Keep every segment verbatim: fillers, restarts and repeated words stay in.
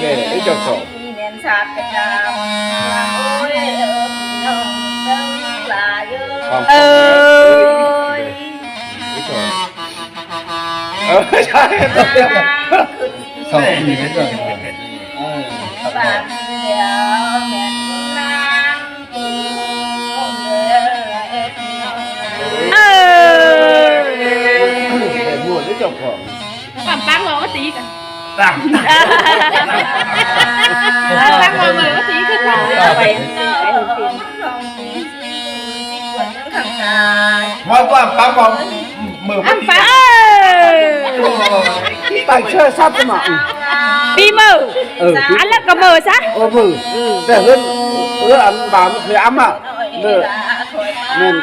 Để ý cho khổ. Ôi, ôi, ôi. Ôi. Ý cho. Ờ, sai. Không, không, không. Ờ, không. Ờ. Để mua đứa chồng khổ. Păng păng lo có tí cả. Păng. Păng lo mời có tí cả. Păng. Păng. Păng. Păng. Păng. Păng. Mơ ꞌmự ꞌpứng. Ăn păng. Ơ. Tải sơ sắp ꞌmự. Pi ꞌmự. Ờ, pi. Ăn lắm cả ꞌmự sá. Ờ, ꞌmự. Ừ. Để hơn, ơ, ăn bà mới khỏe ꞌmự. Nè. Nên.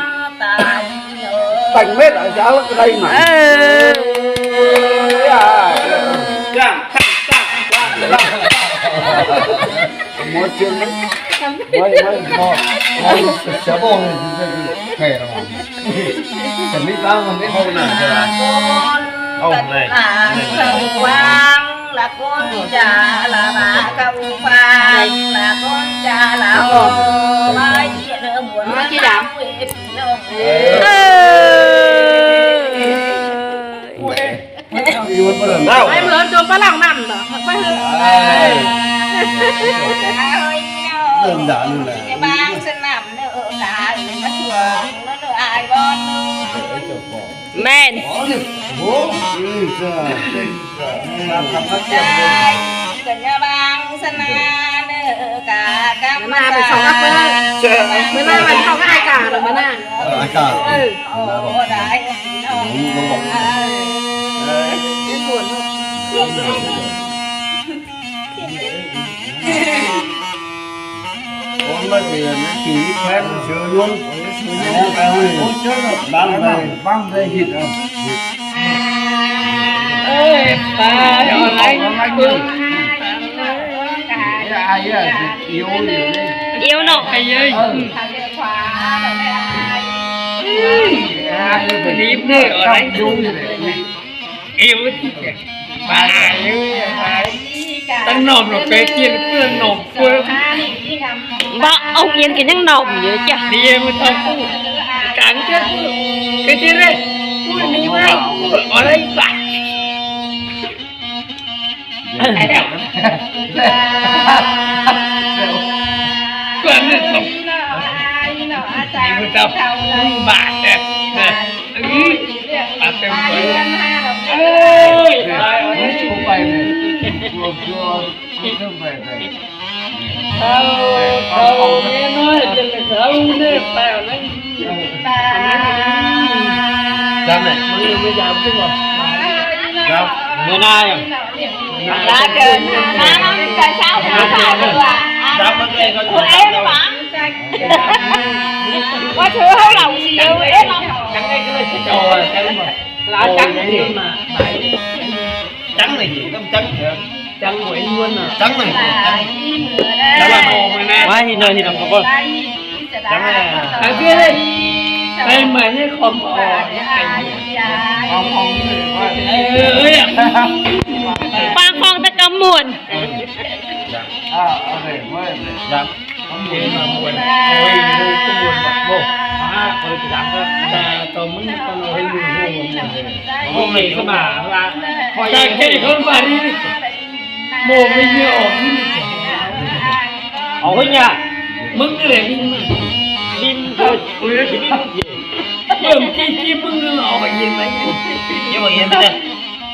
Tải mết ở giáo cái đây mà. Ờ. Ơ, à. Mỗi chuyện. Mỗi, mỗi, mỗi. Mỗi. Khay ꞌlẹo. Tơm ꞌmí ꞌpáng ꞌmắn ꞌdệt ꞌháu nả ꞌchớ ꞌva. Âu, ꞌnị. Lăng ꞌcốn chả là bà cau phan, là ꞌcốn chả là hồ, bái thiện ở muộn. Ơ, ꞌchí đăm. Ơ. Âu. Bái ꞌmưa ꞌchớ ꞌpá lăng ꞌnặn lỏ. Bái ꞌhứ. Âu. Đơn giản luôn nè. Bang sân nằm nữa, cả mà chùa, nó được ai bon. ꞌMen. Ơ, ơ, ơ. Ơ, ơ, ơ. Bang sân nằm nữa, cả cắp. Bữa nay mình không có ai cả rồi bữa nay. Ơ, ai cả. Ừ. Ơ, ơ, ơ. Ơ, ơ. Ôn ꞌmá ꞌchí ꞌmí ꞌchí khen sửa luôn. Bang đây, bang đây hịt ꞌnớ. Ơi, ba, ơ, lăng. Ai, ai, ai, yêu gì đấy. Yêu nó. Ai ơi. Ừ. Ai, ai, ai. Đi nữa, ơ, lăng. Yêu gì đấy. Yêu thì kìa. Ba ơi, ba. Tăng nộp nó kê tiền cứ nộp quên. Bác ông Yên cái những nộp gì chứ? Đi em mới thâu cu. Cắn chứ. Cái tiền đấy. Ui, đi mai. Ở đây ba. Quên đấy không? Đi mới thâu. Ba. Ơ, ơ, ơ. Ơ, ơ, ơ. Thâu, thâu, nghe nói là thâu nên phải nói. Dám này. Mới, mới dám chứ mà. Dám. Bữa nay à? Lá trời, má nó đi coi sao, nó sao được à? Dám, bác đây, con. Ôi, em mà. Có thứ hấu lẩu gì đâu, em mà. Trắng đây, cái này sẽ trầu à, trắng mà. Lá trắng gì mà. Trắng này gì, tôm trắng hả? Trắng của anh luôn à. Trắng này, trắng. Trắng là màu mà nè. Quá thì nơi thì đọc có con. Trắng này à. Trắng kia đây. Đây mà nhé, không có. Không, không, không. Ơ, ơ, ơ. Pang phong ta cắm muộn. À, ok, mới, mới. Dạ. Không buồn mà buồn. Ôi, không, không buồn mà. Vô. À, con cứ dám đó. Dạ, tao mới con nó hơi buồn, buồn, buồn. Hôm nay các bà là khỏi. Dạ, kệ con bà đi. Mồ mình như ổn. Ổn nhỉ? Mứng cái này mình, mình thôi. Ui, cái gì? Chứ không, cái, cái mứng nó ổn gì mà. Chứ mà yên chứ.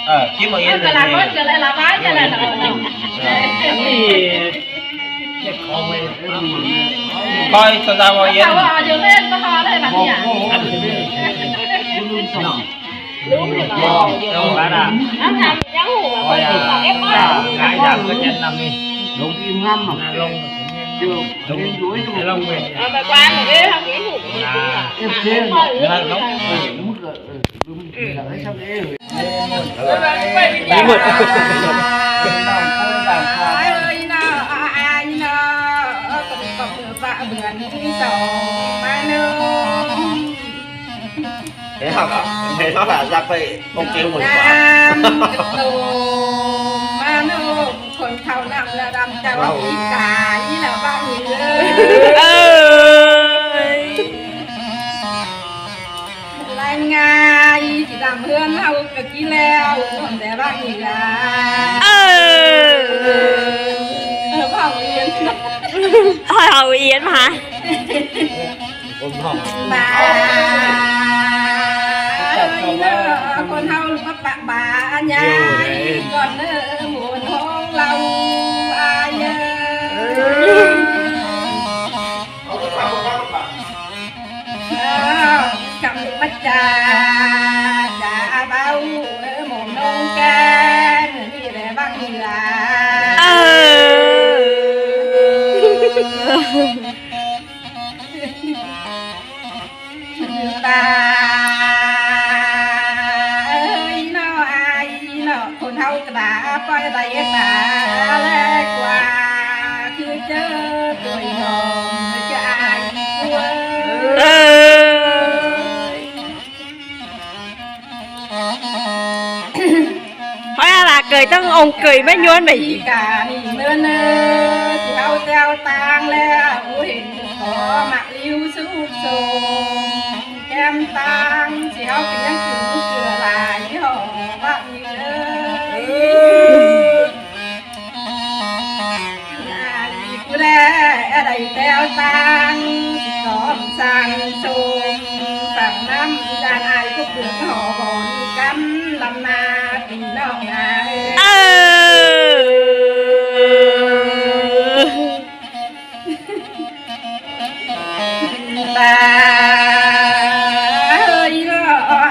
Ờ, chứ mà yên. Cái là có, cái là, là bái, cái là nó. Ờ. Cái gì? Coi sao sao mà yên. Sao mà dừng lên, mà ho đây là gì ạ? Đúng rồi. Đúng rồi. Đúng rồi. Ăn hàng nhá hủ mà coi như là ép bát. Cái dám có chân nằm đi. Đúng im ngắm mà. Lông. Đúng. Lông về. Ờ, mà qua một cái hàng nhá hủ. Em thế. Đúng rồi. Ơi, nó, ai, nó, con, con, vạ bướn, sầu, mai nương. Thế hả? Thế nó là ra vậy, ông kêu một quả. Năm, chục tù, mai nương, con thâu năm là đâm cho bác Vâng. Ý cả, ý là bác Ý ơi. Ơi. Lai ngai, chỉ làm hương hậu cực kỳ leo, còn để bác nghỉ là. Ờ. Ờ, bác Hậu Yến. Hỏi Hậu Yến mà. Bà, con hậu lúc bà, bà nhai, còn nữa muốn hôn lâu ai ơi. Cắm mắt cha, cha bao, mồm nông can, đi để bắt người. Ờ. Bà ơi, nó ai, nó con hậu đã coi đây ta lẽ qua, cứ chớ tuổi hồng, chớ ai qua. Ờ. Tẳng ông ꞌcới ꞌmá ꞌnhón ꞌmí. Cả nỉ ꞌmưa ꞌnớ, ꞌchí ꞌháu ꞌteo ꞌtáng ꞌlẹo, ú hên khót ꞌmặc ꞌliu súp sôm. Kem ꞌtáng, ꞌchí ꞌháu kin ꞌnhắng kin ꞌcứa lai, ꞌhọ ꞌmặc ꞌliu ới. Ai ꞌcứ ꞌlẹo đảy ꞌteo ꞌtáng, ꞌchí khót ꞌmặc săng sôm. Phẳng ꞌnặm dan ai ꞌcứ bươn ꞌhọ bón căn lăm ꞌna ꞌpi ꞌnọng ai. Ơ. Ta ơi lo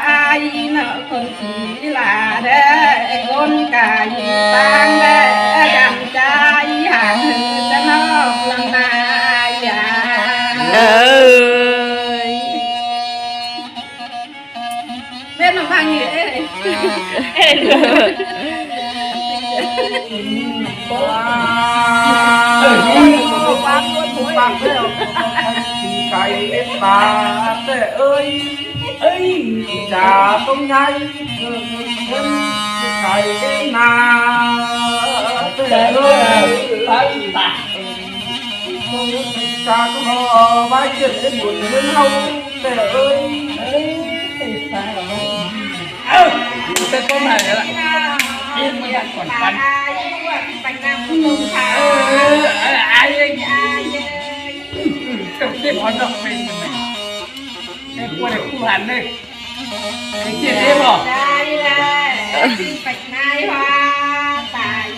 ai lo con chỉ là để con cái tang để gắn cái hạt hư cho nó làm ai à. Ơi. Bên nó mang gì đấy. Cái ta tê ơi, ơi, chả tông nhai, cái na tê ơi. Cha có ho vai chuyện đến buồn đến hâu tê ơi. Ơ, tê có mày rồi. Yên mới ăn còn ăn. Ơ, ai ơi. Trong cái món đọc mình. Cái cua này không hẳn đây. Cái kia thế mà. Đây là bạch mai hoa, tài.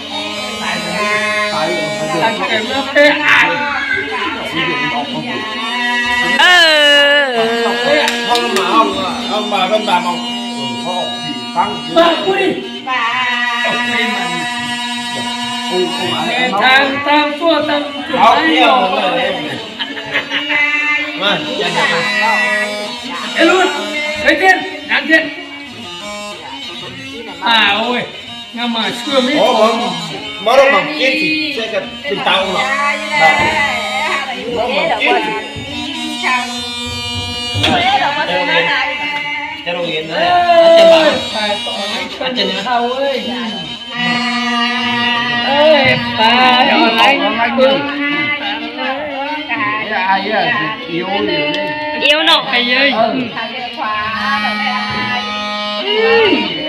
Tài. Tài. Tài. Ơ. Ông mà, ông mà, ông mà, ông mà, ông. Ơ, ông thì tăng. Mà, ui. Bà. Ông, ông mà, ông. Thằng, thằng tua, thằng tua. Ông, ông, ông. Ê, lút. Ê, Thiên, Đảng Thiên. À, ôi, ngắm mà xưa mới. Ủa, mà, mà đâu mà kia thì sẽ gặp tình tao mà. Mà, mà kia thì. Cái đầu yến đấy. Ê, phải tỏ anh Trần Thao ơi. Ơi, bà, ơi, ơi. Ai à, yếu rồi đấy. Yếu nó. Ai ơi.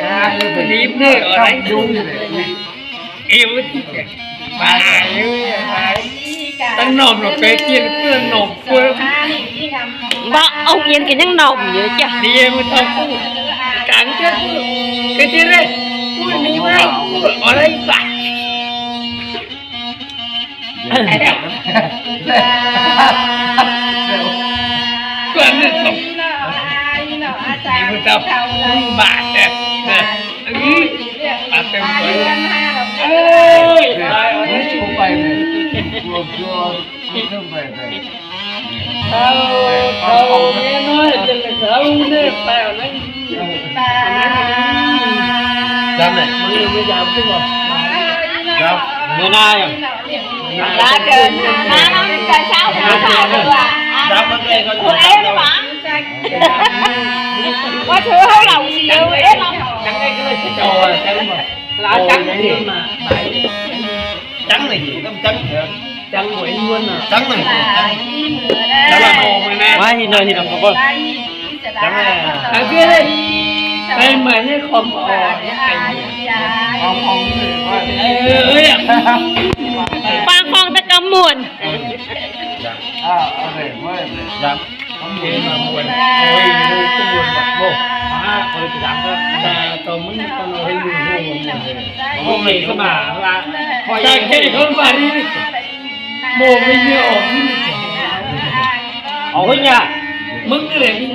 Ai ơi, phải lím đấy, ở đấy. Yếu rồi đấy. Yếu thì phải. Bà ơi, bà ơi. Tăng nộp nó cái tiền, cứ nộp quên. Bác ông Yên cái nhang nộp nhớ chứ. Đi em tao cũng cắn chết. Cái tiền đấy. Ui, đi mai. Ở đây bà. Quên đi không. Đi em tao. Bà. Bà. Ơi, bà. Ơi, bà. Ôi, chú quay này. Chùa, chùa. Thâu, thâu, nghe nói, chân là thâu, nè, phải ở đây. Dám này, mới, mới dám chứ mà. Dám, mới nai à? Lá trời, má nó đi coi sao, má sao được à? Dám, mới đây, con. Ôi, em mà. Có thứ hấu lậu gì đâu, em không. Trắng đây, cái này sẽ trầu, à, trắng mà. Lá trắng gì mà. Trắng này gì, không trắng hả? Trắng của anh luôn à. Trắng này, trắng. Trắng là màu này nè. Má thì nơi thì đồng có. Trắng này. Thằng kia đây. Đây mà nhé, khom. Khom, khom. Ơi. Pang khom ta cắm muộn. À, ở đây, mới ở đây. Dạ. Ôi, ôi, ôi. Ôi, cái dáng đó. Dạ, tao mới, tao nói hình như ôi, ôi, ôi. Ôi, mày cứ mà là, ta kệ con bà đi. Mô mới như ổ đi. Ổ nhà. Mứng cái này.